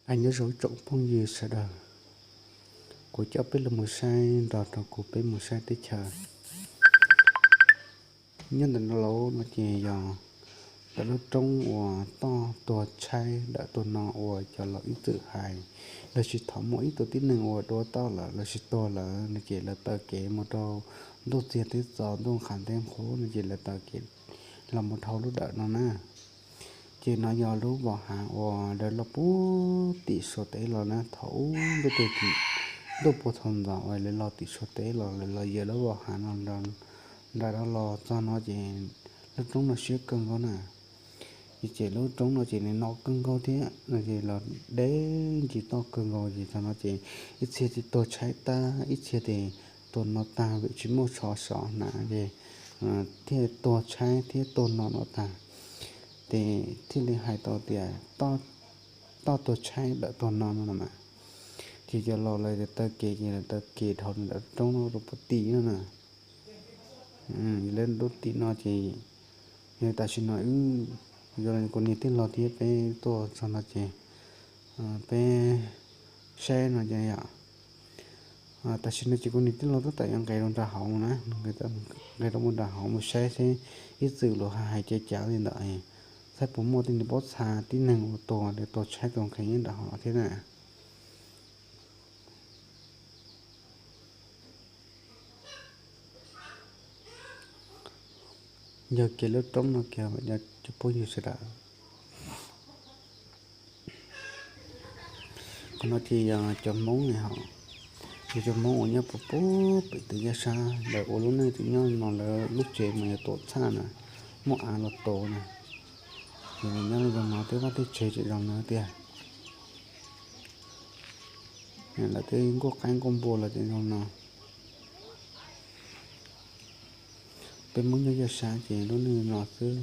Nyob zoo tsoom phooj ywg sawv daws, kuv coj peb los mus saib nrog rau kuv peb mus saib teb chaws. Nyob ntawm no lauj no ces yog ntawm lub roob uas toj tuag tshaib dawm tuag no uas cov laus ib txwm hais, lossis thaum muaj ib tug tib neeg uas dua toj lawm lossis tuag lawm no ces lawv taw kev mus rau ntuj txiag teb txos ntuj qhav teb qhuav no ces lawv taw kev los mus dhau lub dawm no na. Ces no yog lub vos hav uas lawv los puag tim Suav teb los na, thaum ub ntuj teb tim, ntuj puag thaum ntxov uas lawv los tim Suav teb los lawv los yawm lub vos hav no nrad los txog no ces lub roob no siab kawg nkaus na. Ces lub roob no ces nws no kawg nkaus thiab no ces los deb ntsis toj kawg nkaus ces thaum no ces ib txhia ces tuag tshaib tag, ib txhia ces tuag no tag vim tsis muaj tsho sov hnav ces thiaj tuag tshaib thiab tuag no no tag. Ces thiaj li hais tau tias toj tuag tshaib dawm tuag no no mas. Ces cov laus lawv taw kev ces lawv taw kev dhau ntawm roob no rau puag tim no na. Lub roob tim no ces yog tam sim no wb, yog kuv niag tij laug thiab peb tuaj txog no ces peb saib no ces yom, tam sim no ces kuv niag tij laug tab tom yuav nqes rau nram hauv na, nqes rau mus nram hauv mus saib seb ib txwm luag hais cai cav li ntawd, saib puas muaj tej niag pob txha tib neeg uas tuag, tuag tshaib tuag nqhis nyob nram hauv thiab na. Yog kiag lub roob no kiag cov phooj ywg sawv daws. Qhov no ces yog cov Hmoob ne hos, yog cov Hmoob uas nyob puag puag pem tej yaj sab lawv ua lub neej tseem nyob no, lawv lub tsev mas yog tuam txhaj na, muaj av los tuav na. Ces nyob zoo no tej vaj tej tsev tseem zoo no tiag. Lawv tej nkuaj qaib nkuaj npua los tseem zoo no. Peb Hmoob nyob yaj sab ces lub neej no xwb.